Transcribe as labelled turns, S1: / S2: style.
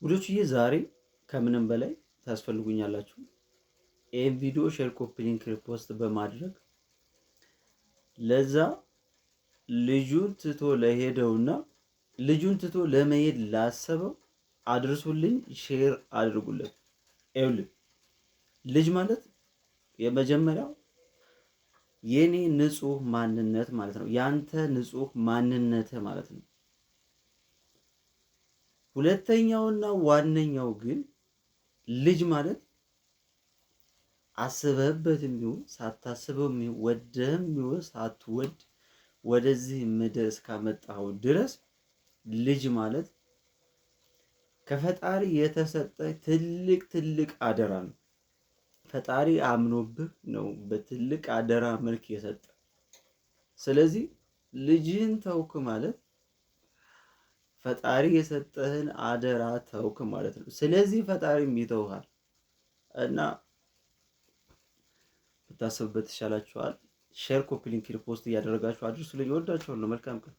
S1: ውዶችዬ ዛሬ ከምንም በላይ ታስፈልጉኛላችሁ። ይህን ቪዲዮ share፣ copy link፣ repost በማድረግ ለዛ ልጁን ትቶ ለሄደውና ልጁን ትቶ ለመሄድ ላሰበው አድርሱልኝ፣ share አድርጉለት። ይኸውልህ ልጅ ማለት የመጀመሪያው የኔ ንጹህ ማንነት ማለት ነው። ያንተ ንጹህ ማንነት ማለት ነው። ሁለተኛውና ዋነኛው ግን ልጅ ማለት አስበህበትም ይሁን ሳታስበውም ይሁን ወደህም ይሁን ሳትወድ ወደዚህ ምድር እስካመጣኸው ድረስ ልጅ ማለት ከፈጣሪ የተሰጠ ትልቅ ትልቅ አደራ ነው። ፈጣሪ አምኖብህ ነው በትልቅ አደራ መልክ የሰጠ። ስለዚህ ልጅህን ተውክ ማለት ፈጣሪ የሰጠህን አደራ ተውክ ማለት ነው። ስለዚህ ፈጣሪም ይተውሃል እና ብታስብበት ይሻላችኋል። Share፣ copy link፣ repost እያደረጋችሁ አድርሱልኝ። እወዳችኋለሁ። መልካም ቀን።